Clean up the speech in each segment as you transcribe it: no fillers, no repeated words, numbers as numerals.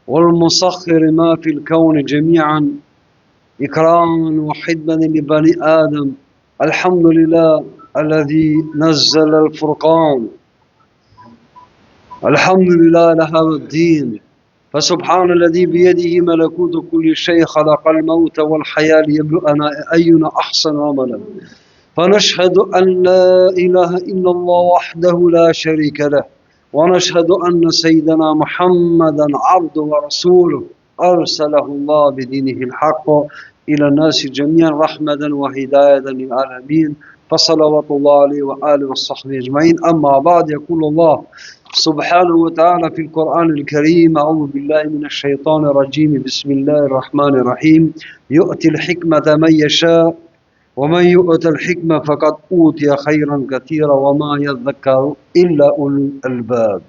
والمسخر ما في الكون جميعا إكراما وحدما لبني آدم الحمد لله الذي نزل الفرقان الحمد لله على هذا الدين فسبحان الذي بيده ملكوت كل شيء خلق الموت والحياة ليبلؤنا أينا أحسن عملا فنشهد أن لا إله إلا الله وحده لا شريك له ونشهد أن سيدنا محمدا عبده ورسوله أرسله الله بدينه الحق إلى الناس جميعا رحمة وهداية للعالمين فصلوات الله عليه وآله وصحبه أجمعين أما بعد يقول الله سبحانه وتعالى في القرآن الكريم أعوذ بالله من الشيطان الرجيم بسم الله الرحمن الرحيم يؤتي الحكمة من يشاء ومن يؤت الحكمة فقد أوتي خيرا كثيرا وما يذكر إلا أولو الألباب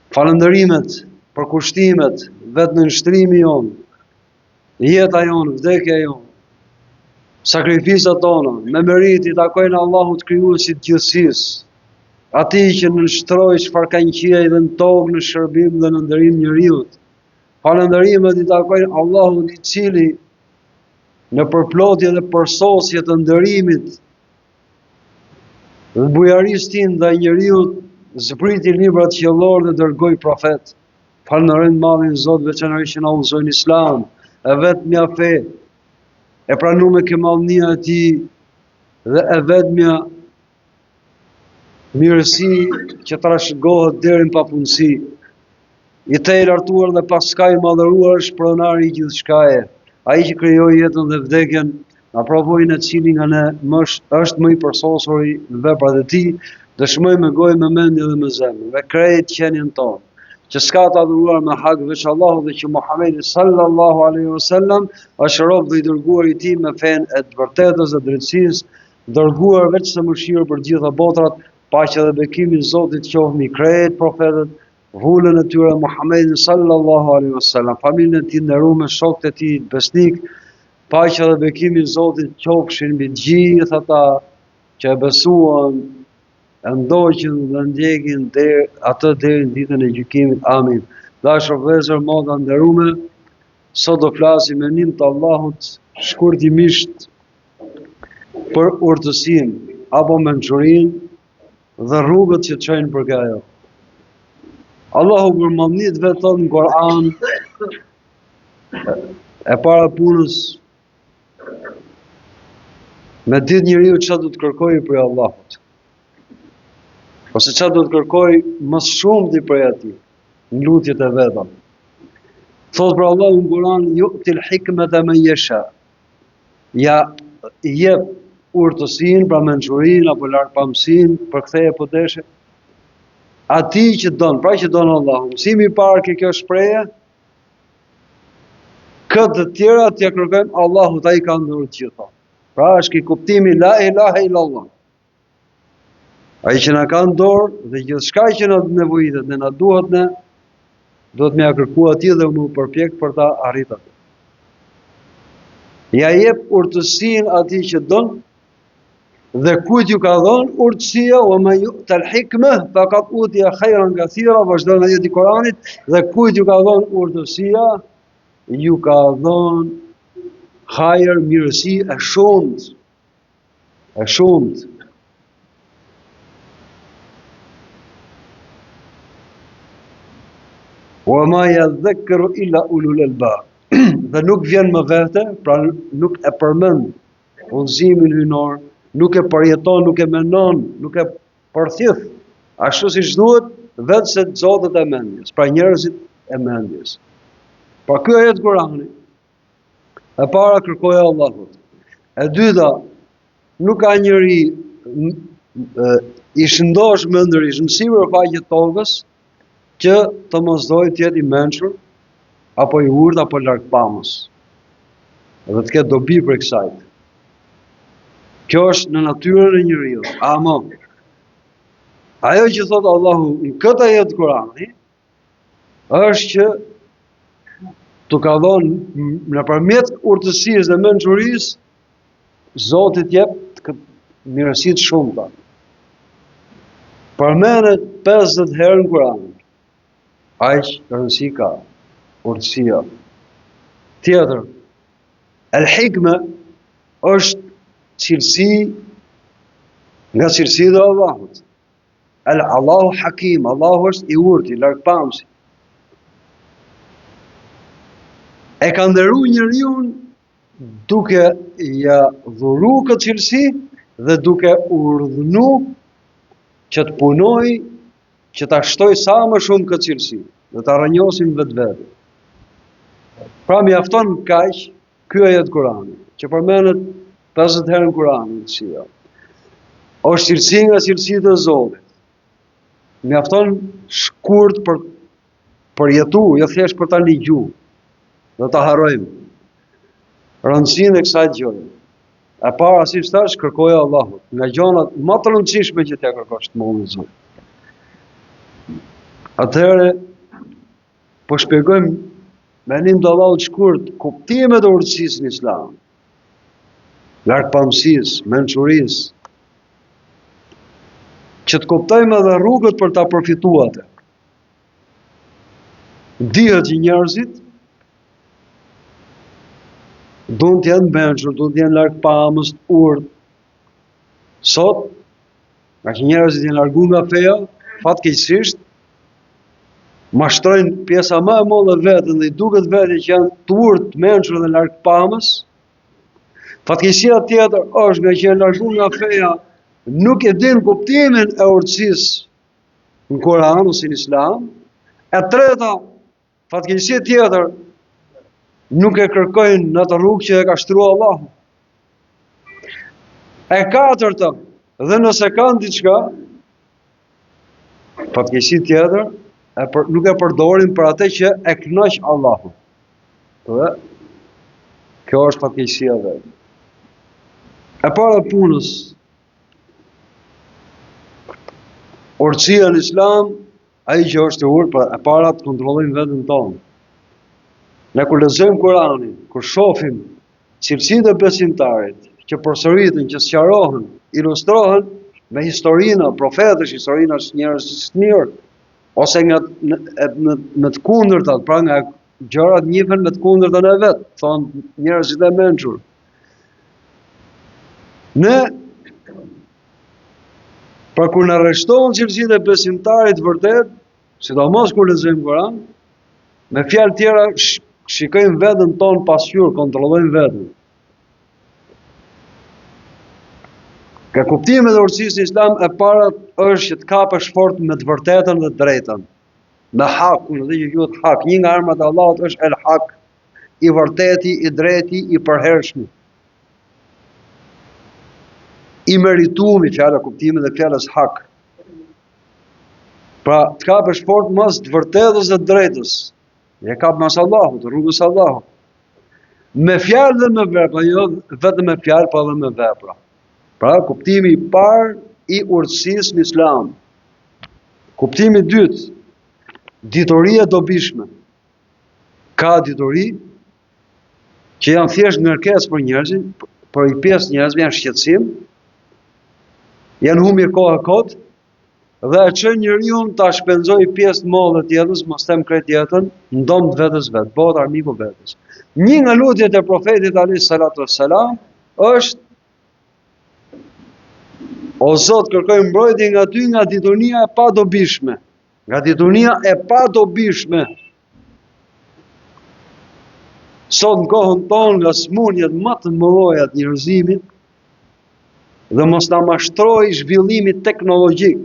Falënderimet, përkushtimet, vetënënshtrimi jonë, jeta jonë, vdekja jonë, sakrificat tona, me meritë i takojnë Allahut krijuesit të gjithësisë, atij që nënshtroi çfarë ka në qiej dhe në tokë në shërbim dhe në nderim njeriut. Falënderimet i takojnë Allahut i cili në përplotje dhe përsosje të nderimit dhe bujarisë tij ndaj njeriut, zbriti librat qiellorë dhe dërgoi profetë. Falënderojmë të madhin Zot veçanërisht që na udhëzoi në Islam, e vetmja fe e pranume ke madhnia e tij dhe e vetmja mirësi që trashëgohet deri në pafundësi. I tejlartuar dhe paskaj i madhëruar është pronari i gjithçkaje. Ai që krijoi jetën dhe vdekjen, na provoi ne cili nga ne më është, është më i përsosuri në veprat e tij, dëshmoj me gojë, me mendje dhe me zemër, me krejt qenien tonë, që s'ka të adhuruar me hak veç Allahut dhe që Muhamedi sallallahu alaihi wasallam është rob dhe i dërguar i tij me fenë e të vërtetës dhe drejtësisë, dërguar veç se mëshirë për të gjitha botrat, paqja dhe bekimi i Zotit qoftë mbi krejt profetët, vulën e tyre Muhammedin sallallahu alaihi wasallam, familjen e tij të nderuar, shokët e tij besnik, paqja dhe bekimi i Zotit qofshin mbi të gjithë ata që e besuan, e ndoqën dhe ndjekin der, atë deri në ditën e gjykimit. Amin. Dashur vëllezër, motra të nderume, sot do flasim me ndihmë të Allahut shkurtimisht për urtësinë apo mençurinë dhe rrugët që çojnë për ke ajo. Allahu për madhni të vet thotë në Kur'an e para punës me ditë njeriu ça do të kërkojë prej Allahut. Ose ça do të kërkojë më së shumti prej atij në lutjet e veta. Thotë pra Allahu në Kur'an ju'til hikmete men jesha. Ja jep urtësinë, pra mençurinë apo largpamësinë, përktheje po deshe. Atij që don, pra që don Allahu. Mësimi i parë ke kjo shprehje, këtë të tjera t'ia kërkojmë Allahut, ai ka në dorë të gjitha. Pra është ky kuptimi la ilaha illallah. Ai që na ka në dorë dhe gjithçka që na nevojitet, ne na duhet ne, duhet me ia kërku atij dhe me u përpjek për ta arrit atë. Ja jep urtësinë atij që don dhe kujt ju ka dhënë urtësia wa men ju'tel hikme fekad utije khajran kethira vazhdon ajeti i Kuranit dhe kujt ju ka dhënë urtësia ju ka dhënë hajër mirësi e shumtë E shumtë. Wa ma jedhekkeru illa ulul elbab. Dhe nuk vjen më vete, pra nuk e përmend udhëzimin hyjnor, nuk e përjeton, nuk e menon, nuk e përthith, ashtu siç duhet, veçse të zotët e mendjes, pra njerëzit e mendjes. Pra ky ajet Kurani, E para kërkoja Allahut. E dyta, nuk ka njeri i shëndosh mendërisht në sipërfaqe të tokës që të mos dojë të jetë i mençur apo i urtë apo largpamës. Dhe të ketë dobi prej kësaj. Kjo është në natyrën e njeriut. Ama ajo që thotë Allahu në këtë ajet Kurani, është që të ka dhonë nëpërmjet urtësisë dhe mençurisë, Zoti të jep këtë mirësi të shumta. Përmendet 50 herë në Kur'an. Aq rëndësi ka. Urtësia. Tjetër, el hikme është cilësi nga cilësitë e Allahut. El Allahu Hakim, Allahu është i urti, largpamësi. E ka nderu njeriun duke ja dhuru këtë cilësi dhe duke urdhnu që të punojë që ta shtojë sa më shumë këtë cilësi dhe ta rrënjosim vetveten. Pra mjafton kaq ky ajet Kurani, që përmendet 50 herë në Kur'an, urtësia. Është cilësi nga cilësitë e Zotit. Mjafton shkurt për përjetu, jo thjesht për ta nigju dhe ta harrojmë. Rëndësinë e kësaj gjëje. E para siç thashë, kërkoja Allahut, nga gjanat më të rëndësishme që t'ia kërkosh të madhit Zot. Atëherë po shpjegojmë me ndihmë të Allahut shkurt kuptimet e urtësisë në Islam. Largpamësisë, mençurisë, që të kuptojmë edhe rrugët për ta përfituar atë. Dihet që njerëzit duan të jenë mençur, duan të jenë largpamës, të urtë. Sot, ngaqë njerëzit janë largu nga feja, fatkeqësisht, mashtrojnë pjesa më e madhe veten dhe i duket vetja që janë të urtë, të mençur dhe largpamës. Fatkeqësia tjetër është ngaqë janë largu nga feja, nuk e dinë kuptimin e urtësisë në Kur'an ose në Islam. E treta, fatkeqësia tjetër, nuk e kërkojnë në atë rrugë që e ka shtruar Allahu. E katërta, dhe nëse kanë diçka, fatkeqësi tjetër, e për, nuk e përdorin për atë që e kënaq Allahu. Dhe kjo është fatkeqësia vetë. E para punës, Urtësia në islam, ai që është i urtë, pra e para të kontrollojmë veten tonë. Ne kur lexojmë Kur'anin, kur shohim cilësitë e besimtarit që përsëriten, që sqarohen, ilustrohen me historina profetësh, historina njerëzve të mirë, ose nga në, në, në të kundërtat, pra nga gjërat njihen me të kundërtën e vet, thonë njerëzit e mençur. Ne, pra kur na rreshtohen cilësitë e besimtarit të vërtetë, sidomos kur lexojmë Kur'an, me fjalë tjera shikojmë veten tonë pasqyrë, kontrollojmë veten. Nga kuptimet e urtësisë në Islam e para është që të kapesh fort me të vërtetën dhe të drejtën. Me hakun dhe që quhet hak, një nga emrat e Allahut është El Hak, i vërteti, i drejti, i përhershmi. I meritumi, fjala kuptimin e fjalës hak. Pra, të kapesh fort mas të vërtetës dhe të drejtës. E kap mas Allahut, rrugës Allahut. Me fjalë dhe me vepra, jo vetëm me fjalë, po edhe me vepra. Pra, kuptimi i parë i urtësisë në Islam. Kuptimi i dytë, dituri e dobishme. Ka dituri që janë thjesht ngarkesë për njerëzit, për një pjesë njerëzve janë shqetësim, janë humbje kohe kot dhe e çojnë njeriun ta shpenzojë pjesë të madhe të jetës, mos them krejt jetën, në dom të vetes vet, bëhet armiku vetes. Një nga lutjet e profetit alayhi salatu wassalam është O Zot, kërkoj mbrojtje nga ty nga dituria e padobishme. Nga dituria e padobishme. Sot në kohën tonë nga smunjet më të mëdha të njerëzimit dhe mos na mashtrojë zhvillimi teknologjik.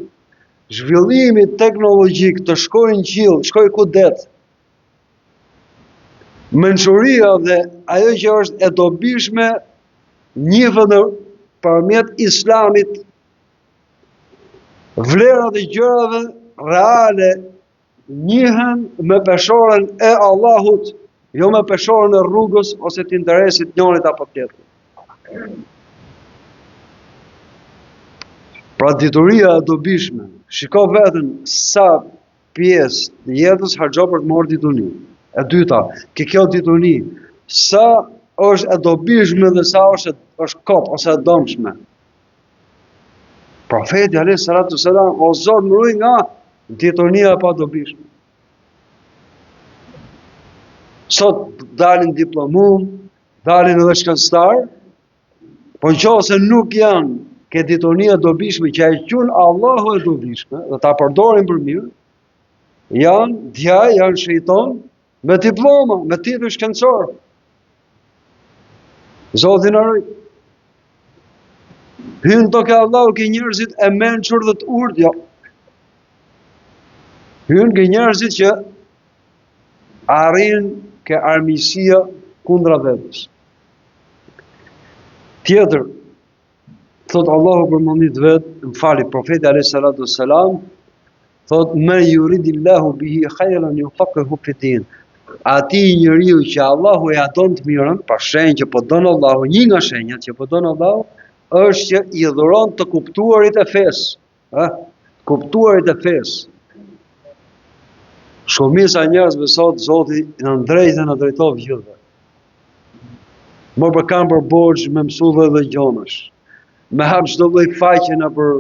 Zhvillimi teknologjik të shkojë në qiell, të shkojë ku det. Mençuria dhe ajo që është e dobishme njihet nëpërmjet islamit Vlerat e gjërave reale njihen me peshoren e Allahut, jo me peshoren e rrugës ose të interesit njërit apo tjetrit. Pra dituria e dobishme, shiko veten sa pjesë të jetës harxhon për të marrë dituri. E dyta, ke kjo dituri, sa është e dobishme dhe sa është është kot ose e dëmshme. Profeti alayhi salatu selam, o Zot më ruaj nga dituria e padobishme. Sot dalin diplomum, dalin edhe shkencëtar, po në qoftë se nuk janë ke dituria e dobishme që e qun Allahu e dobishme dhe ta përdorin për mirë, janë djaj, janë shejton me diploma, me tituj shkencor. Zoti na rujt. Hyn te ke Allahu ke njerëzit e mençur dhe të urtë, jo. Hyn ke njerëzit që arrin ke armiqësia kundra vetes. Tjetër, thot Allahu për madhni të vet, më falni, profeti alayhi salatu selam, thot men yuridillahu bihi khayran yufaqihu fi din. Atij njeriu që Allahu ia don të mirën, pra shenjë që po don Allahu, një nga shenjat që po don Allahu, është që i dhuron të kuptuarit e fesë. Ë? Të kuptuarit e fesë. Shumica e njerëzve sot Zoti na ndreq dhe na drejtoftë gjithëve. Më për kanë për borxh me mësu dhe dhe gjonash. Me hap çdo lloj faqe nëpër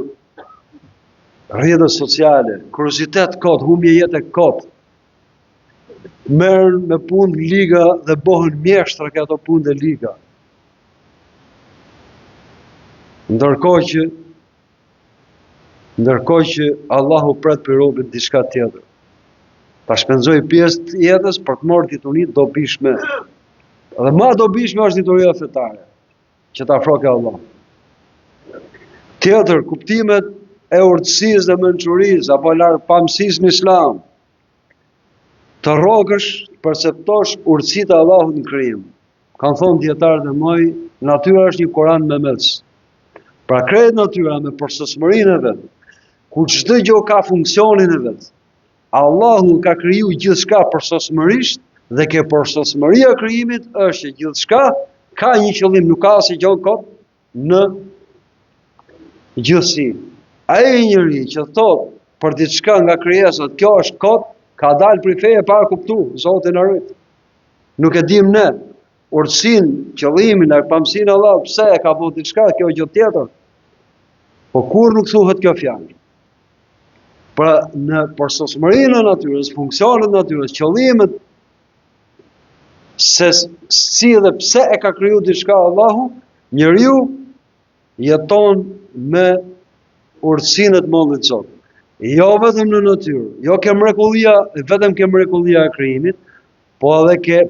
rrjetet sociale, kuriozitet kot, humbje jete kot. Merren me punë të liga dhe bohen mjeshtra ke ato punë të liga. Ndërkohë që Ndërkohë që Allahu pret prej robit diçka tjetër. Ta shpenzoj pjesë të jetës për të marrë dituri të dobishme. Dhe ma e dobishme është dituria fetare, që të afron ke Allahu. Tjetër, kuptimet e urtësisë dhe mençurisë apo largpamësisë në Islam. Të rrokësh, të perceptosh urtësitë e Allahut në krijim. Kanë thonë dijetarët e mdhaj, natyra është një Kuran memec. Pra krejt natyra me përsosmërinë e vet, ku çdo gjë ka funksionin e vet. Allahu ka kriju gjithçka përsosmërisht dhe ke përsosmëria e krijimit është që gjithçka ka një qëllim, nuk ka asnjë gjë kot në gjithësi. Ai njeri që thot për diçka nga krijesat, kjo është kot, ka dalë prej feje pa e kuptu, Zoti na rujt. Nuk e dim ne urtësinë, qëllimin, largpamësinë e Allahut, pse e ka bo diçka, kjo gjë tjetër. Po kurrë nuk thuhet kjo fjalë. Pra në përsosmërinë e natyrës, funksionet e natyrës, qëllimet se si dhe pse e ka kriju diçka Allahu, njeriu jeton me urtësinë e të madhit Zot. Jo vetëm në natyrë, jo ke mrekullia, vetëm ke mrekullia e krijimit, po edhe ke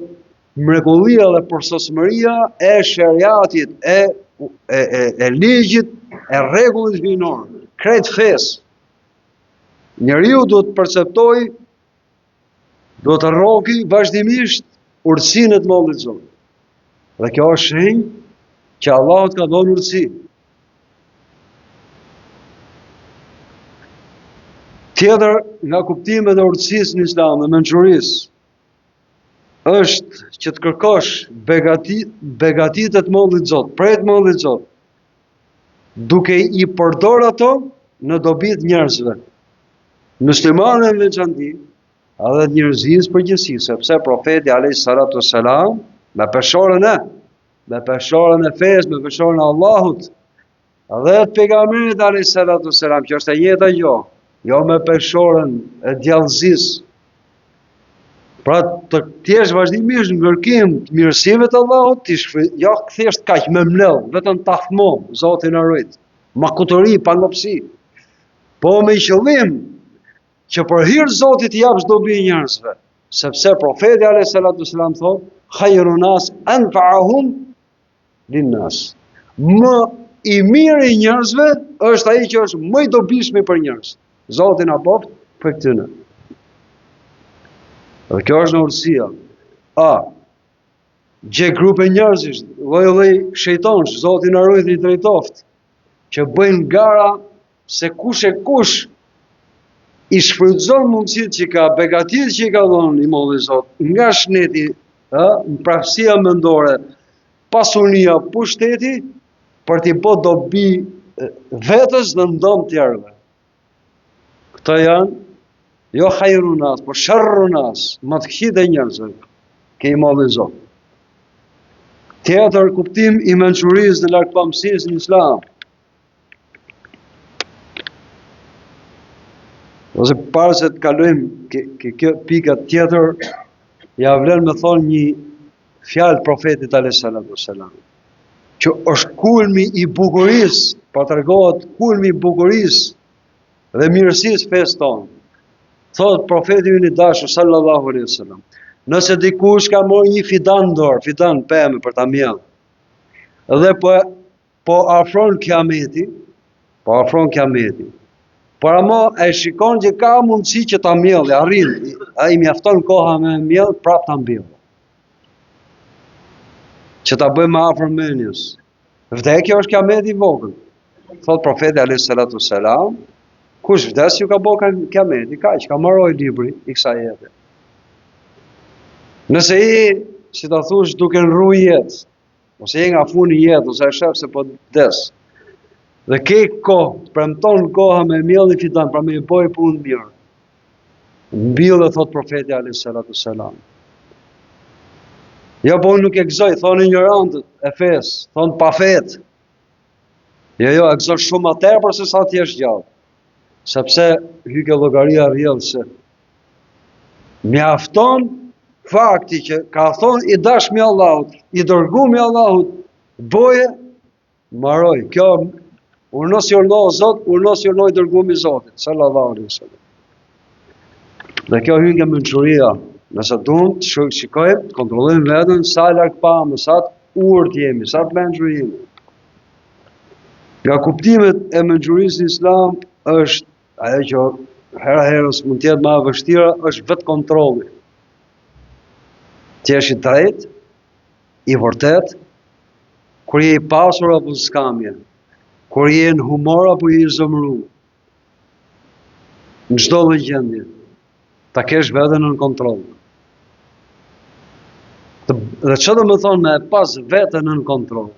mrekullia dhe përsosmëria e sheriatit, e, e, e, e ligjit, e rregullit hyjnor, krejt fesë. Njeriu duhet të perceptojë, duhet të rroki vazhdimisht urtësinë e të madhit Zot. Dhe kjo është shenjë që Allahu të ka dhënë urtësi. Tjetër nga kuptimet e urtësisë në Islam dhe mençurisë është që të kërkosh begati, begatitë e të madhit Zot, prej të madhit Zot, duke i përdor ato në dobi të njerëzve. Muslimanëve në veçanti, edhe të njerëzisë përgjithësi, sepse profeti alayhi salatu selam me peshoren e me peshoren e fesë, me peshoren e Allahut, dhe të pejgamberit alayhi salatu selam, që është e njëjta gjë, jo me peshoren e djallëzisë. Pra të jesh vazhdimisht në kërkim të mirësive të Allahut, ti shfry, jo thjesht kaq me mledh, vetëm tafmo, Zoti na rujt. Makutëri, pangopsi. Po me qëllim që për hir të Zotit t'i japësh dobi njerëzve, sepse profeti alayhi salatu selam thotë, "Khairun nas anfa'uhum lin-nas." Më i miri i njerëzve është ai që është më i dobishmi për njerëz. Zoti na bëftë prej këtyne. Dhe kjo është në urtësia. A gje grupe njerëzish, lloj-lloj shejtonsh, Zoti na rujt i drejtoftë, që bëjnë gara se kush e kush i shfrytëzon mundësitë që ka, begatitë që i ka dhënë i madhi Zot, nga shneti, ë, mprapësia mendore, pasunia, pushteti, për t'i bo dobi vetes dhe në dëm tjerëve. Këto janë jo hajru nas, po sherru nas, më të këqijtë e njerëzve, ke i madhi Zot. Tjetër kuptim i mençurisë dhe largpamësisë në islam, Ose para se të kalojmë ke, ke kjo pika tjetër, Ja vlen me thonë një fjalë profetit alayhi salatu wasalam, që është kulmi i bukurisë, po tregohet kulmi i bukurisë dhe mirësisë fesë tonë. Thotë profeti ynë i dashur sallallahu alaihi wasallam, nëse dikush ka marrë një fidan në dorë, fidan pemë për ta mbjellë, dhe po po afron kiameti, po afron kiameti. Por ama e shikon që ka mundësi që ta mbjellë, arrin, ai mjafton koha me mbjell, prap ta mbjell. Që ta bëjmë më afër mendjes. Vdekja është kiameti i vogël. Thot profeti alayhi salatu selam, kush vdes ju ka bo kiameti, kaq ka mbaroi libri i kësaj jete. Nëse je, si ta thush, duke ndrru jetë, ose je nga fundi i jetës, ose e shef se po vdes. Dhe ke kohë, të premton koha me mjellë një fidan, pra me i bo punë të mirë. Mbille, thot profeti alayhi salatu selam. Jo, po unë nuk e gëzoj, thonë injorantët e fesë, thonë pafetë. Jo, jo, e gëzon shumë ma tepër se sa të jesh gjallë. Sepse hyke llogaria rrjedhëse. Mjafton fakti që ka thonë i dashmi i Allahut, i dërgumi i Allahut, boje, maroj. Kjo, urdhno si urdhno o Zot, urdhno si urdhno i dërgumi i Zotit, sallallahu alaihi wasallam. Dhe kjo hyn ke mençuria, nëse duam të shikojmë, të kontrollojmë veten sa largpamës, sa të urtë jemi, sa të mençur jemi. Nga kuptimet e mençurisë në Islam është Ajo që hera herës mund të jetë më e vështira është vetëkontrolli. Të jesh i drejtë, i vërtetë, kur je i pasur apo në skamje, kur je në humor apo je i zemëruar. Në çdo lloj gjendje, ta kesh veten nën kontroll. Të, dhe ç'do me thonë me pas veten nën kontroll?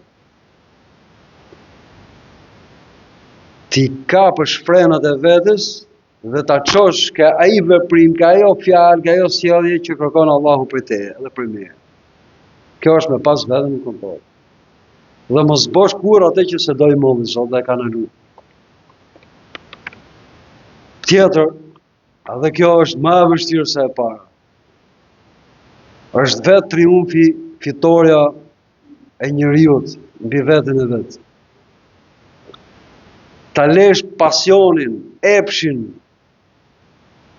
T'i kapësh frenat e vetes dhe ta çosh ke ai veprim, ke ajo fjalë, ke ajo sjellje që kërkon Allahu prej teje dhe prej meje. Kjo është me pas veten në kontroll. Dhe mos bosh kurrë atë që s'e do i madhi Zot dhe e ka ndalu. Tjetër, edhe kjo është më e vështirë se e para. Është vetë triumfi fitorja e njeriut mbi veten e vet. Ta lesh pasionin, epshin,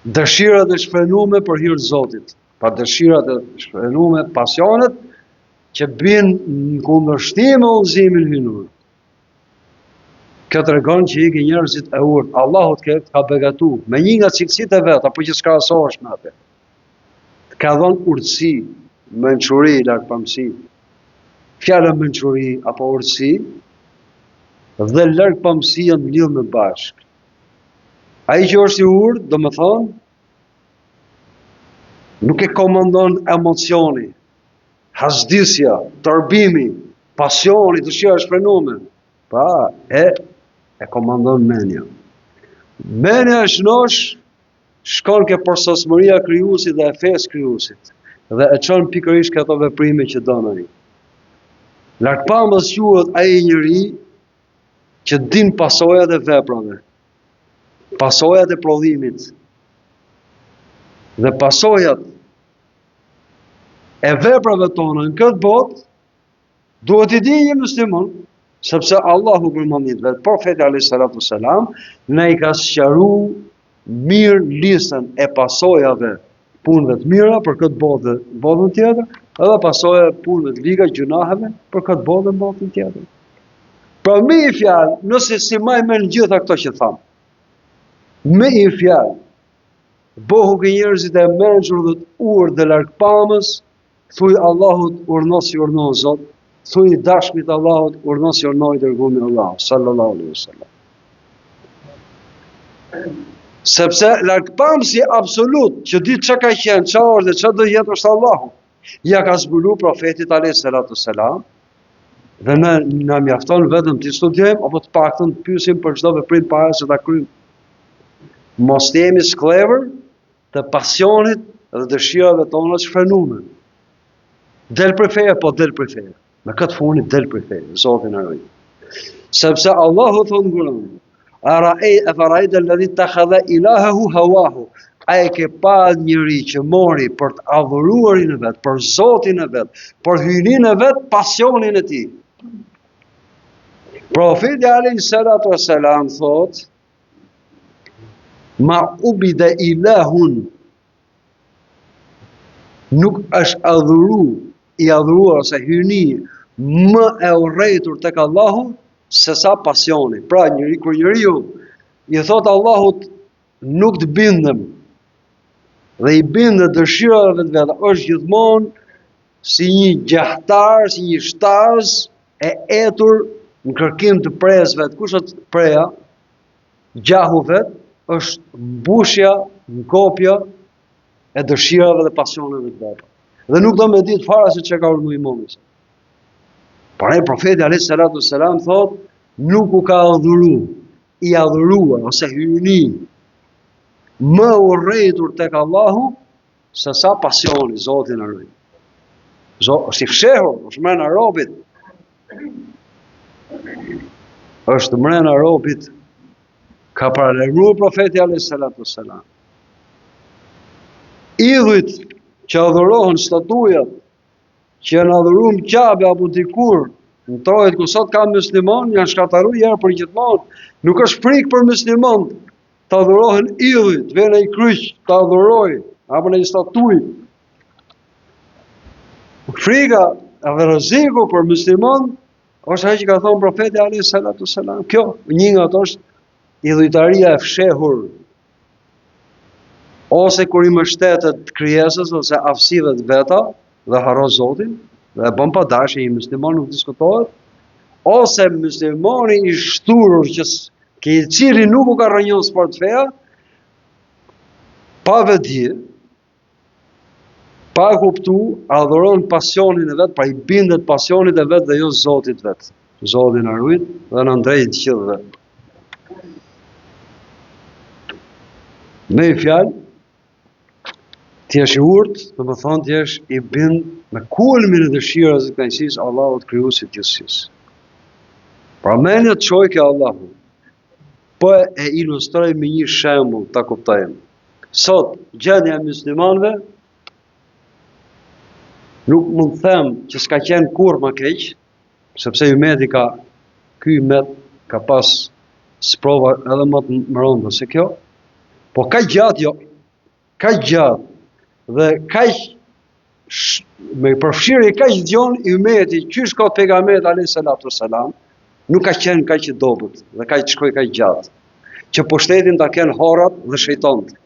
dëshirat e shfrenume për hir të Zotit. Pa dëshirat e shfrenume, pasionet që bien në kundërshtim me udhëzimin hyjnor. Kjo tregon që je ke njerëzit e urtë. Allahu të ka begatu me një nga cilësitë e veta, apo që s'krahasohesh me atë. Të ka dhënë urtësi, mençuri, largpamësi. Fjala mençuri apo urtësi dhe largpamësi janë të lidhme bashkë. Ai që është i urtë, domethonë, nuk e komandon emocioni, hazdisja, tërbimi, pasioni, dëshira e shfrenume. Pa, e, e komandon menja. Menja e shnosh, shkon ke përsosmëria e krijuesit dhe e fesë krijuesit dhe e çon pikërisht ke ato veprime që don ai. Largpamës quhet ai njeri që din pasojat e veprave, pasojat e prodhimit dhe pasojat e veprave tona në këtë botë Duhet t'i di një musliman, sepse Allahu prej madhërimit vet, profeti alayhi salatu selam, na i ka sqaru mirë listën e pasojave punëve të mira për këtë botë dhe botën tjetër, edhe pasojat e punëve të liga, gjynaheve për këtë botë dhe botën tjetër. Pra me një fjalë, nëse s'i maj mend gjitha këto që thamë, me një fjalë, bohu ke njerëzit e mençur dhe të urtë dhe largpamës, Thuj Allahut urdhno si urdhno Zot, thuj i dashmit Allahut urdhno si urdhno i dërgumi Allahut, sallallahu alaihi wasallam. Sepse largpamësi absolut që di çka ka qenë, çka është dhe çka do jetë është Allahu. Ja ka zbulu profetit alayhi salatu selam dhe ne na mjafton vetëm të studiojmë apo të paktën të pyesim për çdo veprim para se ta kryjmë. Mos të jemi skllevër të pasionit dhe dëshirave tona të shfrenume. Del prej feje, po del prej feje. Me këtë funi del prej feje, Zoti na ruaj. Sepse Allahu thotë në Kur'an, Ara e efa raejte ledhi ittakhadha ilahehu hawahu. A e ke pa njeri që mori për të adhuruarin e vet, për Zotin e vet, për hyjninë e vet, pasionin e tij? Profeti alejhi salatu ve selam thot, ma ubide ilahun nuk është adhuru i adhuruar ose hyjni më e urrejtur tek Allahu se sa pasioni. Pra njeri kur njeriu i thot Allahut nuk të bindem dhe i bindet dëshirave të veta, është gjithmonë si një gjahtar, si një shtazë e etur në kërkim të presë vet. Kush është preja? Gjahu vet është mbushja, ngopja e dëshirave dhe pasioneve të veta. Dhe nuk do me ditë fare se çka ka urdhnu imami. Pra profeti alayhi salatu selam thot, nuk u ka adhuru i adhuruar ose hyjni më urrejtur tek Allahu se sa pasioni, Zoti na ruaj. Zot, është i fshehur, është mrena robit. Është mrena robit. Ka paralajmëruar profeti alayhi salatu selam. Idhujt që adhurohen statujat, që janë adhuru në Qabe apo dikur, në trojet ku sot ka muslimon, janë shkatërru njëherë për gjithmonë. Nuk është frikë për muslimon të adhurohen idhujt, të vjen ai kryq, të adhuroj, apo një statujë. Frika edhe rreziku për muslimon është ajo që ka thënë profeti alayhi salatu selam. Kjo një nga ato është idhujtaria e fshehur ose kur i mbështetet krijesës ose aftësive të veta dhe harron Zotin dhe e bën pa dashje një musliman nuk diskutohet ose muslimani i shthurur që ke i cili nuk u ka rrënjos fort feja pa vetëdije pa e kuptu adhuron pasionin e vet pra i bindet pasionit e vet dhe jo Zotit vet Zoti na rujt dhe na ndreq të gjithëve Me një fjalë, të jesh i urtë, domethonë të jesh i bind me kulmin e dëshirës dhe kënaqësisë Allahut krijuesit të gjithësisë. Pra mendja të çojë ke Allahu. Po e ilustroj me një shembull ta kuptojmë. Sot gjendja e muslimanëve nuk mund të them që s'ka qenë kurrë më keq, sepse ymeti ka ky ymet ka pas sprova edhe më të rënda se kjo, po kaq gjatë jo, kaq gjatë dhe kaq me përfshirje kaq gjon ymeti qysh ka pejgamberit alayhi salatu selam nuk ka qenë kaq i dobët dhe kaq shkoi kaq gjatë që pushtetin ta kenë horrat dhe shejtonët.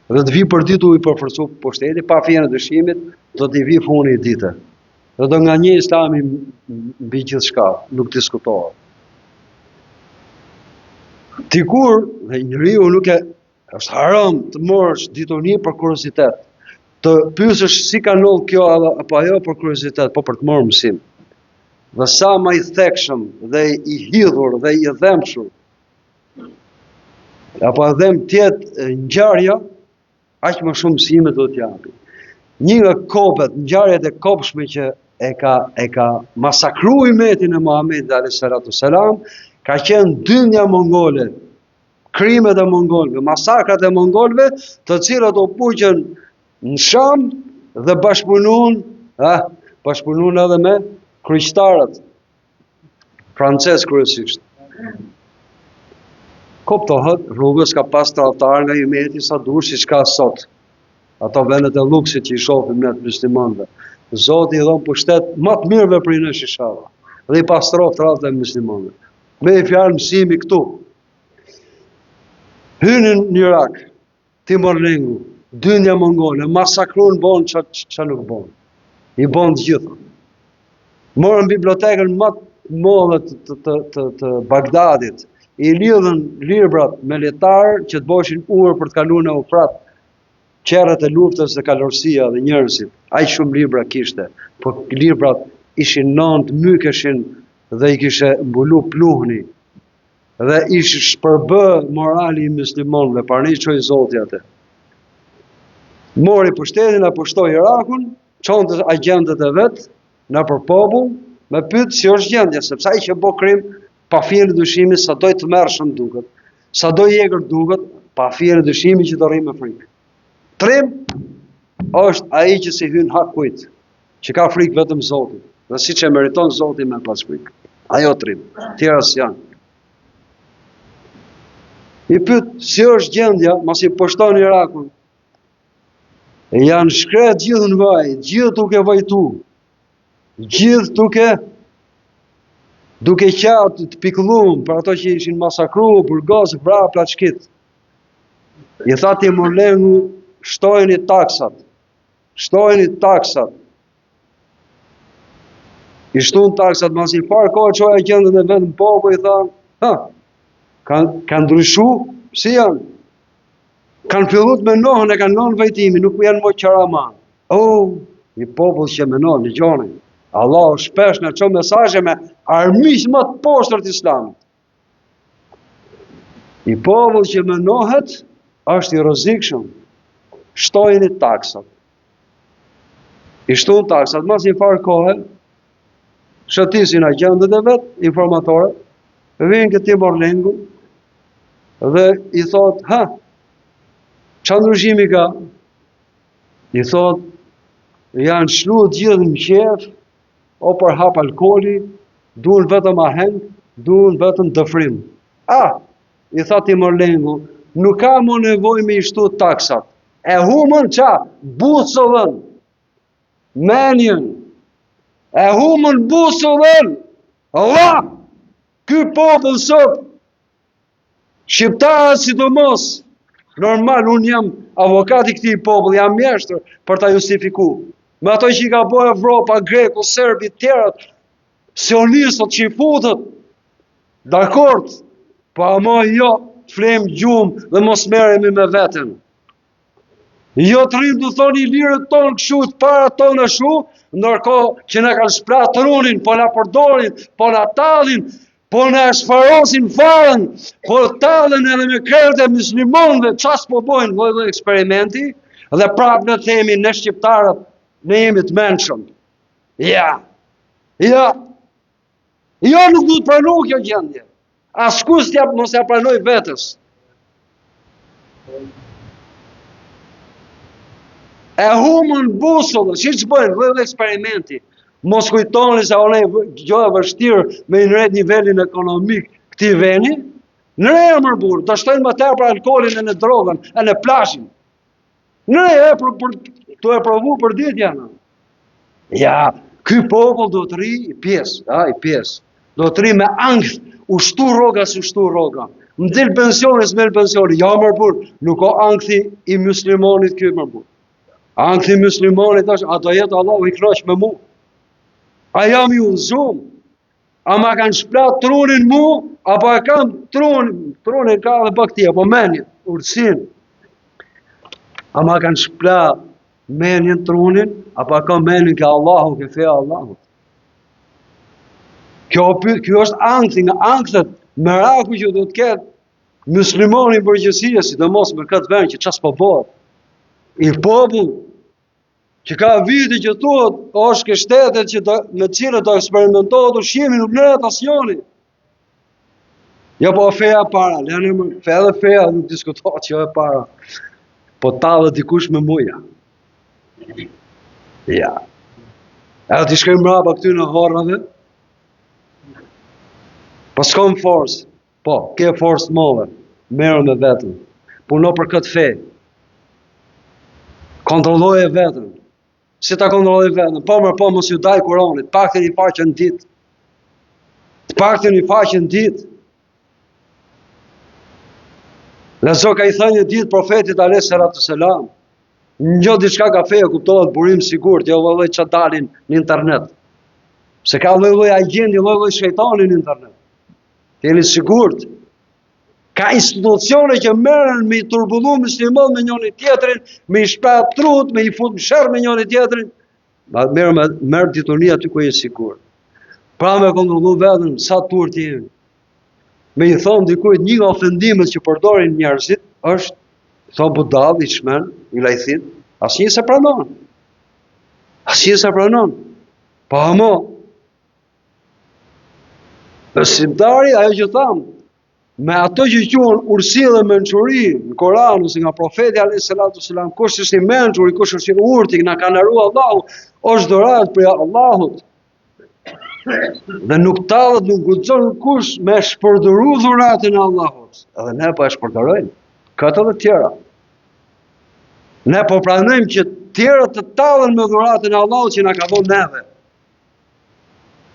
Dhe të vi për ditë u i përforcu pushteti, pa fijen e dyshimit, do t'i vi funi një dite. Dhe do nganjë islami mbi gjithçka, nuk diskutohet. Dikur, dhe njeriu nuk e, është haram të marrësh dituri për kuriozitet, të pyesësh si ka ndodhur kjo apo ajo për kuriozitet, po për të marrë mësim. Dhe sa më i thekshëm dhe i hidhur dhe i dhembshur, apo e dhemb të jetë ngjarja, aq më shumë mësime do të japi. Një nga kopet, ngjarjet e kobshme që e ka e ka masakru ymetin e Muhamedit alayhi salatu selam, ka qenë dyndja mongole, krimet e mongolëve, masakrat e mongolëve, të cilët u puqën në Sham dhe bashkëpunun, eh, bashkëpunun edhe me kryqtarët. Francez kryesisht. Kuptohet, rrugës ka pas tradhtar nga ymeti sa dush siç ka sot. Ato vendet e luksit që i shohim ne të muslimanëve. Zoti i dhon pushtet më të mirëve prej nesh inshallah. Dhe i pastroftë radhët e muslimanëve. Me një fjalë mësimi këtu. Hynin në Irak, Timur Lengu, dyndja mongole, masakrun bon ça, ça nuk bon. I bon të gjitha. Morën bibliotekën më të madhe të, të, të, të, të Bagdadit, i lidhën librat me litar që të boshin urë për të kaluar në Eufrat, qerret e luftës dhe kalorësia dhe njerëzit. Aq shumë libra kishte, po librat ishin nëntë, mykeshin dhe i kishe mbulu pluhni. Dhe ish shpërbë morali i muslimanëve, pra ne i çoi Zoti atë. Mori pushtetin e pushtoi Irakun, çonte agjentët e vet nëpër popull, me pyet si është gjendja, sepse ai që bë krim pa fijen e dyshimit sado i tmerrshëm duket, sado i egër duket, Pa fije dyshimi që do rri me frikë. Trim është ai që s'i hyn hak kujt, që ka frikë vetëm Zotit, dhe siç e meriton Zoti me pas frikë. Ajo trim, tjera s'janë. I pyet si është gjendja, masi pushton Irakun. E janë shkret gjithë në vaj, gjithë duke vajtu, gjithë duke duke qa të pikëllum për ato që ishin masakru, burgos, vra, plaçkit. I tha Timur Lengu, shtojeni taksat, shtojeni taksat. I shtun taksat, mas një farë kohe çoi agjentët e vet në popull, i tha, ha, kanë ka ndryshu, si janë? Kanë fillu të menohen e kanë lënë vajtimin, nuk janë më qaraman. Oh, një popull që menon, dëgjoni. Allahu shpesh na çon mesazhe me armiq më të poshtër të islamit. Një popull që menohet është i rrezikshëm. Shtojini taksat. I shtun taksat, mas një farë kohe, shëtisin agjentët e vet, informatorët, vijnë ke Timur Lengu, dhe i thot, ha, ça ndryshimi ka? I thot, janë lshu të gjithë në qejf, o përhap alkooli, duan vetëm aheng, duan vetëm dëfrim. Ah, i tha Timur Lengu, nuk ka më nevojë me i shtu taksat. E humën ça, busullën, menjen, e humën busullën, Allah, ky popull sot, Shqiptarët sidomos, normal, unë jam avokat i këtij populli, jam mjeshtër për ta justifiku. Me ato që i ka bo Evropa, Greku, Serbi, tjerët, sionistët, çifutët, dakord, po ama jo, të flejmë gjumë dhe mos merremi me veten. Jo të rrimë të thonë ilirët tonë kështu, të parët tonë ashtu, ndërkohë që na kanë shpla trunin, po na përdorin, po na tallin, po na shfarosin farën, po tallen edhe me krerët e muslimonëve, ça s'po bojnë lloj lloj eksperimenti, dhe prapë ne themi ne shqiptarët, ne jemi të mençëm. Ja, ja, jo nuk duhet pranu kjo gjendje. Askush t'ja mos ja pranoj vetes. E humën busullën, siç bëjnë, lloj lloj eksperimenti. Mos kujtoni se o gjo e vështirë me i ngrejt nivelin ekonomik këtij veni, Ngreje mor burrë, të shtojnë më tepër alkoolin e në drogën, e në plazhin. Ngreje për, për, të e provu për ditë janë. Ja, ky popull do të rri i pjesë, a, i pjesë. Do të rri me ankth, u shtu rroga, s'u shtu rroga. Më del pensioni, s'më del pensioni. Ja, mor burrë, nuk o ankthi i muslimonit ky mor burrë. Ankthi i muslimonit është, a do jetë Allahu i knaq me mu? A jam i udhëzum? A ma kanë shpla trunin mu, apo e kam trunin, trunin ka dhe pak tje, apo menjen, urtësinë. A ma kanë shpla menjen trunin, apo e kam menjen ke Allahu, ke feja e Allahut. Kjo, kjo është ankthi, nga ankthet, meraku që do të ketë muslimoni në përgjithësi, sidomos me këtë vend që ça s'po bëhet. I popull që ka vite që thuhet, është ke shtetet që do, me të cilët do eksperimentohet ushqimi nuk lëret asnjëri. Jo po feja e para, lënë më feja dhe feja nuk diskutohet që e para. Po tallet dikush me muja. Ja. Edhe t'i shkojmë mbrapa këtyne horrave. Po s'kom forcë. Po, ke forcë të madhe. Merru me veten. Puno për këtë fe. Kontrolloje veten. Si ta kontrolloj veten? Po, më po, mos ju daj Kuranit. Të paktën një faqe në ditë. Të paktën një faqe në ditë. Lexo ka i thënë një ditë profetit alejhi salatu selam. Një diçka ka feja kuptohet burim sigurt, jo lloj lloj që dalin në internet. Se ka lloj lloj agjenti, lloj lloj shejtani në internet. Të jeni sigurt. Ka institucione që merren me i turbullu muslimanët me njëri tjetrin, me i shpla trut, me i fut në sherr me njëri tjetrin. Ma merr me merr dituri aty ku je sigurt. Pra me kontrollu veten sa t'urtë jemi. Me i thonë dikujt një nga ofendimet që përdorin njerëzit është thonë budall, i çmend, i lajthit, asnjë s'e pranon. Asnjë s'e pranon. Po ama Besimtari, ajo që thamë, Me ato që quhen urësi dhe mençuri në Koran ose nga profeti alayhi salatu selam, kush është i mençuri, kush është i urti, na ka nderu Allahu, është dhuratë prej Allahut. Dhe nuk tallet, nuk guxon kush me shpërdoru dhuratën e Allahut. Edhe ne po e shpërdorojmë. Këtë dhe tjera. Ne po pranojmë që tjerët të tallen me dhuratën e Allahut që na ka dhënë neve.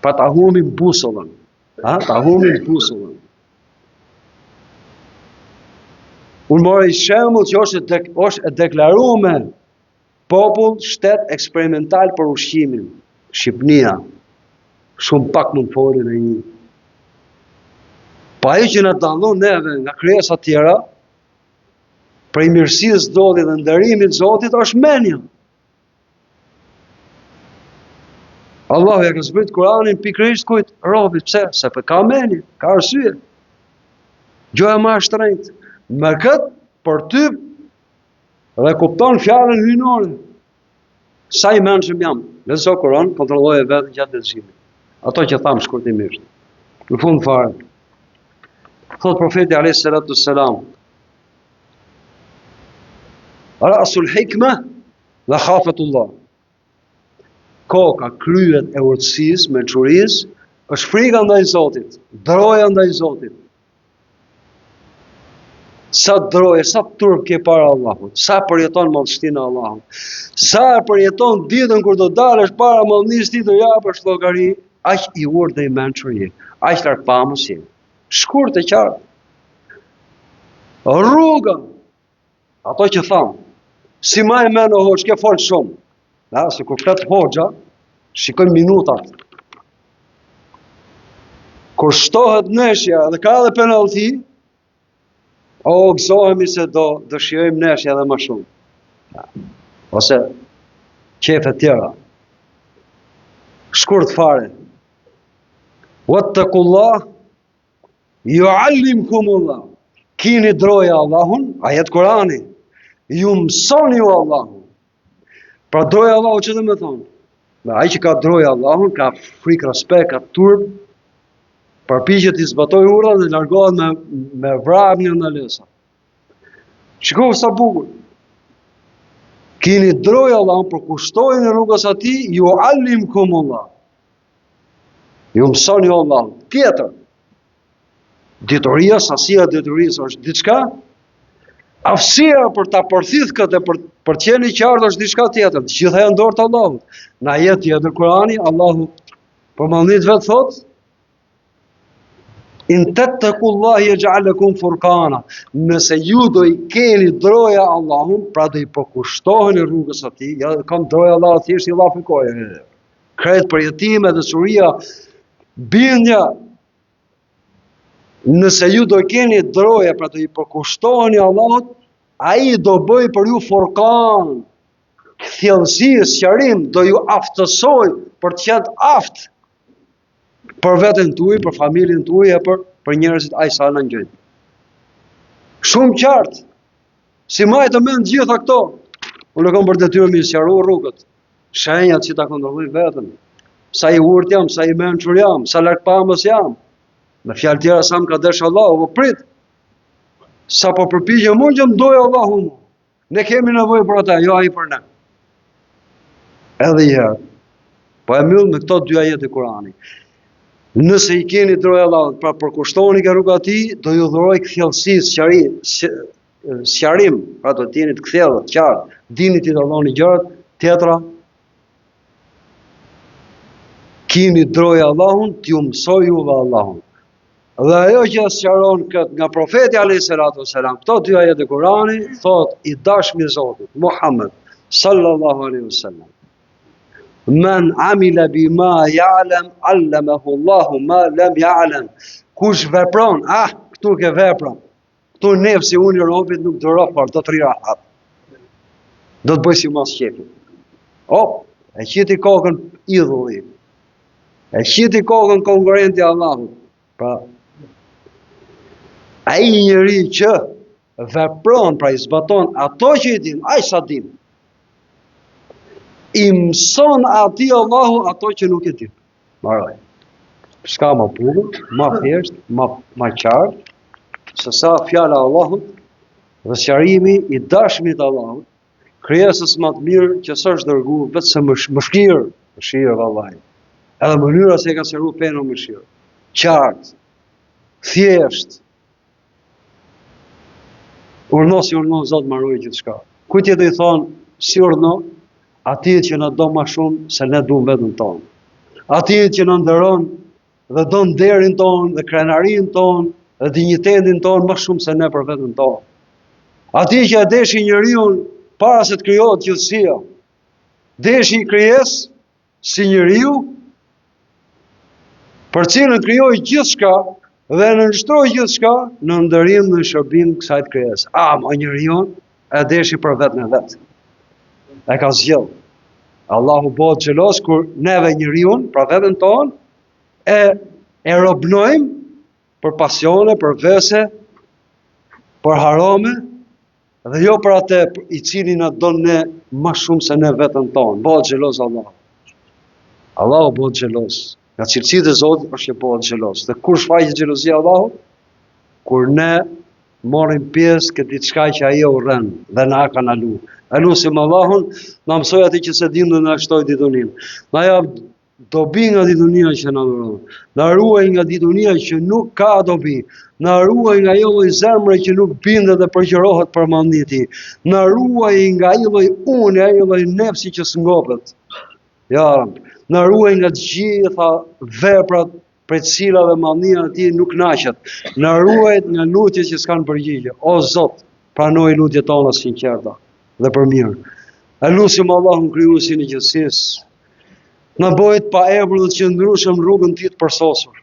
Pa ta humbim busullën. Ha, ta humbim busullën. Unë mora një shembull që është, dek, është e deklarume popull shtet eksperimental për ushqimin. Shqipnia. Shumë pak mund të folin e një. Po ajo që na dallon neve nga krijesat tjera, prej mirësisë Zotit dhe nderimit Zotit është menja. Allahu ja ka zbrit Kur'anin pikërisht kujt? Robit, pse? Se po ka menje, ka arsye. Gjoja ma e shtrenjtë. Me kët përtyp dhe kupton fjalën hyjnore. Sa i mençëm jam. Lexo Kur'an, kontrolloje veten gjatë leximit. Ato që thamë shkurtimisht. Në fund fare. Thot profeti alayhi salatu selam. Rasul hikma Mehafetullah. Koka, kryet e urtësisë, mençurisë, është frika ndaj Zotit, droja ndaj Zotit. Sa droje, sa turp ke para Allahut, sa përjeton madhështinë e Allahut, sa e përjeton ditën kur do dalësh para madhnisë tij do japësh llogari, aq i urtë dhe i mençur je, aq largpamës je. Shkurt e qartë. Rruga Ato që thamë, s'i maj men o hoxhë, ke folë shumë. Na, se kur flet hoxha, shikojmë minutat. Kur shtohet ndeshja dhe ka edhe penalti, o gëzohemi se do dëshirojmë ndeshje edhe më shumë. Ose qefe tjera. Shkurt fare. Wattaqullah Juallimkumullah. Kini droje Allahun, ajet Kurani. Ju mëson ju Allahu. Pra droje Allahun që do me thonë? Me ai që ka droje Allahun, ka frikë respekt, ka turp, përpiqet t'i zbatojë urdhrat dhe largohet me, me vrap nga ndalesa. Shiko sa bukur. Kini droje Allahun, përkushtojuni rrugës së tij, juallimkumullah. Ju mëson ju Allahu. Tjetër, dituria, sasia e diturisë është diçka, aftësia për ta përthith këtë për, për të qenë i qartë është diçka tjetër. Të gjitha janë në dorë të Allahut. Në ajet tjetër Kurani, Allahu për madhni të vet thotë, In tettekullahe jexh'al lekum furkana Nëse ju do i keni droje Allahun Pra do i përkushtoheni rrugës së tij Ja, kam droje Allahun, thjesht i llafikoj Krejt përjetime dhe suria bindja nëse ju do keni droje pra do i përkushtoheni Allahut ai do bëjë për ju furkan kthjellësi, sqarim do ju aftësojë për të qenë aftë për veten tuaj, për familjen tuaj e për për njerëzit aq sa na ngjojnë. Shumë qartë. S'i maj të mend gjitha këto. Unë e kam për detyrë me i sqaru rrugët. Shenjat që ta kontrolloj veten. Sa i urtë jam, sa i mençur jam, sa largpamës jam. Me fjalë tjera sa më ka desh Allahu, po prit. Sa po përpiqem unë që më dojë Allahu mu. Ne kemi nevojë për ata, jo ai për ne. Edhe një herë. Po e mbyll me këto dy ajete Kurani. Nëse i keni drojë Allahut, pra përkushtoheni ke rruga e tij, do ju dhurojë kthjellësi, sqarim, sqarim, pra do të jeni të kthjellët, të qartë, dini t'i dalloni gjërat, tjetra kini drojë Allahun, t'ju mësojë juve Allahu. Dhe ajo që e sqaron këtë nga profeti alayhi salatu wasalam, këto dy ajete Kurani, thot i dashmi i Zotit, Muhammed sallallahu alaihi wasallam. Men amila bima ya'lam allamahu Allahu ma lam ya'lam. Kush vepron, ah, këtu ke vepra. Këtu nefsi unë i robit nuk duron, por do të rri rahat. Do të bëj simas qefit. O, e qiti kokën idhulli. E qiti kokën konkurrenti i Allahut. Pra, ai njeri që vepron, pra i zbaton ato që i din, aq sa din. I mëson atij Allahu ato që nuk i din. Mbaroi. S'ka më bukur, më thjesht, më më qartë. se sa fjala e Allahut dhe sqarimi i dashmit të Allahut, krijesës më të mirë që s'është dërgu veçse mëshirë, mëshirë vallahi. Edhe mënyra se e ka sqaru fenë mëshirë. Qartë, thjesht, Urdhno si urdhno Zot maroi gjithçka. Kujt tjetër i thonë si urdhno, atij që na do ma shumë se ne duam veten tonë. Atij që na nderon dhe do nderin tonë dhe krenarinë tonë dhe dinjitetin tonë ma shumë se ne për veten tonë. Atij që e deshi njeriun para se të krijohet gjithësia. Deshi krijesë si njeriu, për cilën krijoi gjithçka dhe nënshtroi gjithçka në nderim dhe në shërbim kësaj të krijesë. Ama njeriun e deshi për veten e vet. E ka zgjedh. Allahu bëhet xheloz kur neve njeriun, pra veten tonë, e e robnojmë për pasione, për vese, për harame, Dhe jo për atë i cili na don ne ma shumë se ne veten tonë. Bëhet xheloz Allahu. Allahu bëhet xheloz. Nga cilësitë e Zotit është që bëhet xheloz. Dhe kur shfaqet xhelozia e Allahut? Kur ne marrim pjesë ke diçka që ai e urren dhe na ka ndalu. E lusim Allahun, na mësoj atë që s'e dimë dhe na shtoj diturinë. Na jap Dobi nga dituria që na dhuron. Na ruaj nga dituria që nuk ka dobi. Na ruaj nga ajo lloj zemre që nuk bindet dhe përgjërohet për madhni të tij. Na ruaj nga ai lloj uni, ai lloj nefsi që s'ngopet. Ja Rab, na ruaj nga të gjitha veprat prej të cilave madhnia e tij nuk kënaqet. Na ruaj nga lutjet që s'kanë përgjigje. O Zot, pranoji lutjet tona të sinqerta dhe për mirë. E lusim Allahun krijuesin e gjithësisë. Na bëjë të paepur dhe të qëndrueshëm në rrugën e tij të përsosur.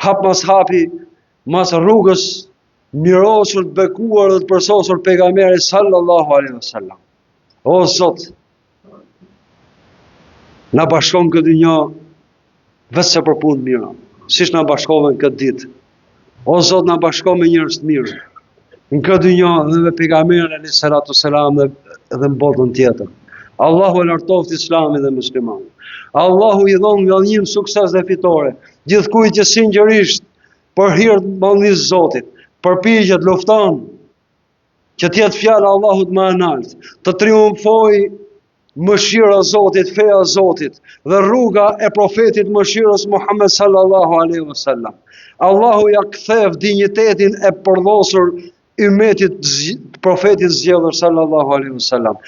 Hap mas hapi, mas rrugës mirosur të bekuar dhe të përsosur pejgamberit sallallahu alaihi wasallam. O Zot, na bashko në këtë dynja veçse për punë të mira, siç na bashkove në këtë ditë. O Zot, na bashko me njerëz të mirë. Në këtë dynja dhe me pejgamberin alaihi salatu selam dhe dhe në botën tjetër. Allahu e lartoftë Islamin dhe muslimanët. Allahu i dhëntë ngadhënjim sukses dhe fitore. Gjithkujt që sinqerisht për hir të madhnisë Zotit, përpiqet lufton që të jetë fjala e Allahut më e naltë, të triumfojë mëshira e Zotit, feja e Zotit dhe rruga e profetit mëshirës Muhammed sallallahu alaihi wasallam. Allahu ja ktheftë dinjitetin e përdhosur ymetit të profetit zgjedhur sallallahu alaihi wasallam.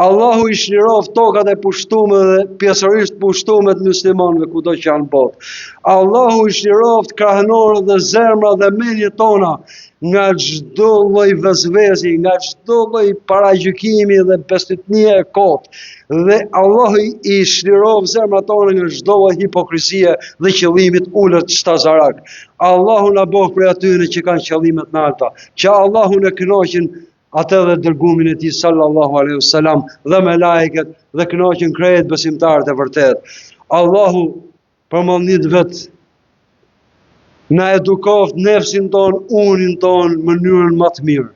Allahu i çliroftë tokat e pushtume dhe pjesërisht pushtume të muslimanëve kudo që janë në botë. Allahu i çliroftë krahnorët dhe zemrat dhe mendjet tona nga çdo lloj vesvesi, nga çdo lloj paragjykimi dhe bestytnie e kotë. Dhe Allahu i çliroftë zemrat tona nga çdo lloj hipokrizie dhe qëllimi të ulët shtazarak. Allahu na bëftë prej atyre që kanë qëllime të nalta, që Allahun e kënaqin atë dhe dërgumin e tij sallallahu alaihi wasallam dhe melaiket dhe kënaqin krejt besimtarët e vërtetë. Allahu për madhni të vet na edukoftë nefsin tonë, unin tonë, mënyrën ma të mirë.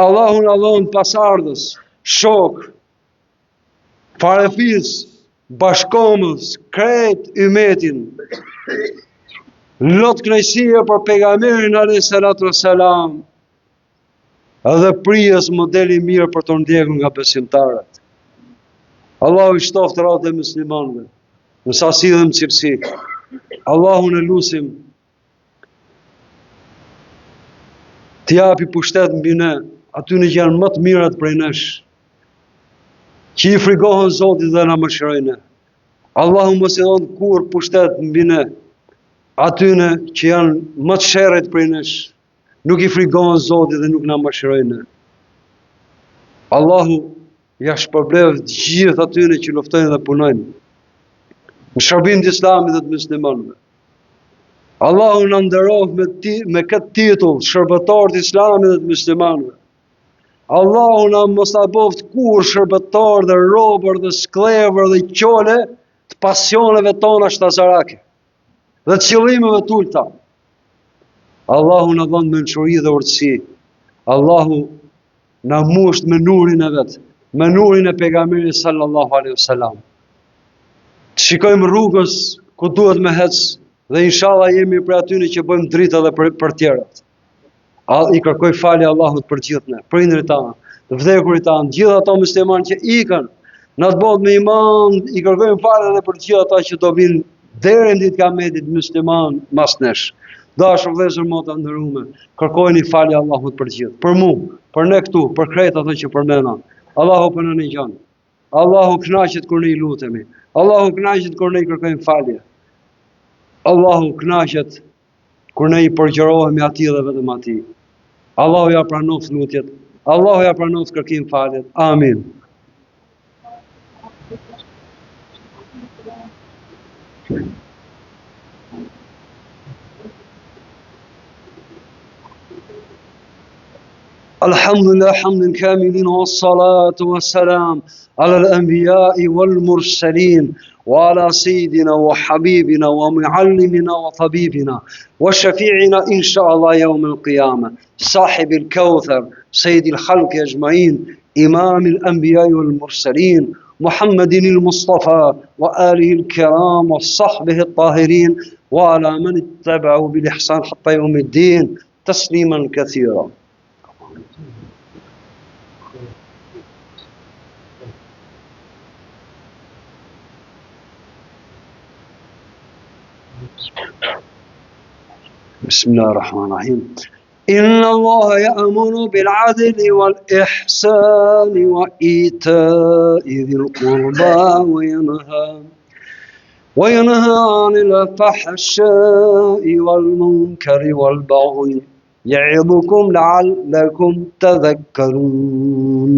Allahu na dhëntë pasardhës, shokë, farefis, bashkëkombës, krejt ymetin. Lot kënaqësie për pejgamberin alayhi salatu wassalam. Edhe prijës model i mirë për t'u ndjekur nga besimtarët. Allahu i shtoftë radhët e muslimanëve, në sasi dhe në cilësi. Allahun e lusim t'i japi pushtet mbi ne, atyne që janë më të mirët prej nesh, që i frigohen Zotit dhe na mëshirojnë. Allahu mos i dhëntë kurrë pushtet mbi ne, atyne që janë më të sherrit prej nesh, Nuk i frigohen Zotit dhe nuk na mëshirojnë. Allahu ja shpërbleftë gjithë atyre që luftojnë dhe punojnë në shërbim të Islamit dhe të muslimanëve. Allahu na nderoftë me, ti, me këtë titull, shërbëtor të Islamit dhe të muslimanëve. Allahu na mos na bëftë kurrë shërbëtor dhe robër dhe skllevër dhe qole të pasioneve tona shtazarake dhe të qëllimeve të ulëta. Allahu na dhëntë mençuri dhe urtësi. Allahu na mushtë me nurin e vet, me nurin e pejgamberit sallallahu alaihi wasallam. Të shikojmë rrugës ku duhet me hec dhe inshallah jemi prej atyne që bëjmë dritë edhe për, për tjerët. I kërkoj falje Allahut për gjithë ne, prindërit tanë, të vdekurit tanë, gjithë ata muslimanë që ikën në atë botë me iman, i kërkojmë falje edhe për gjithë ata që do vinë deri në ditë kiametit muslimanë mas nesh. Dashur vëllezër motra të nderume, kërkojini falje Allahut për gjithë, për mu, për ne këtu, për krejt ato që përmena. Allahu po na nigjon. Allahu kënaqet kur ne i lutemi. Allahu kënaqet kur ne i kërkojmë falje. Allahu kënaqet kur ne i përgjërohemi atij dhe vetëm atij. Allahu ja pranoftë lutjet. Allahu ja pranoftë kërkim faljet. Amin. الحمد لله حمد كاملين والصلاة والسلام على الأنبياء والمرسلين وعلى سيدنا وحبيبنا ومعلمنا وطبيبنا وشفيعنا إن شاء الله يوم القيامة صاحب الكوثر سيد الخلق أجمعين إمام الأنبياء والمرسلين محمد المصطفى وآله الكرام وصحبه الطاهرين وعلى من اتبعوا بالإحسان حتى يوم الدين تسليما كثيرا بسم الله الرحمن الرحيم إن الله يأمر بالعدل والإحسان وإيتاء ذي القربى وينهى وينهى عن الفحشاء والمنكر والبغي يعظكم لعلكم تذكرون.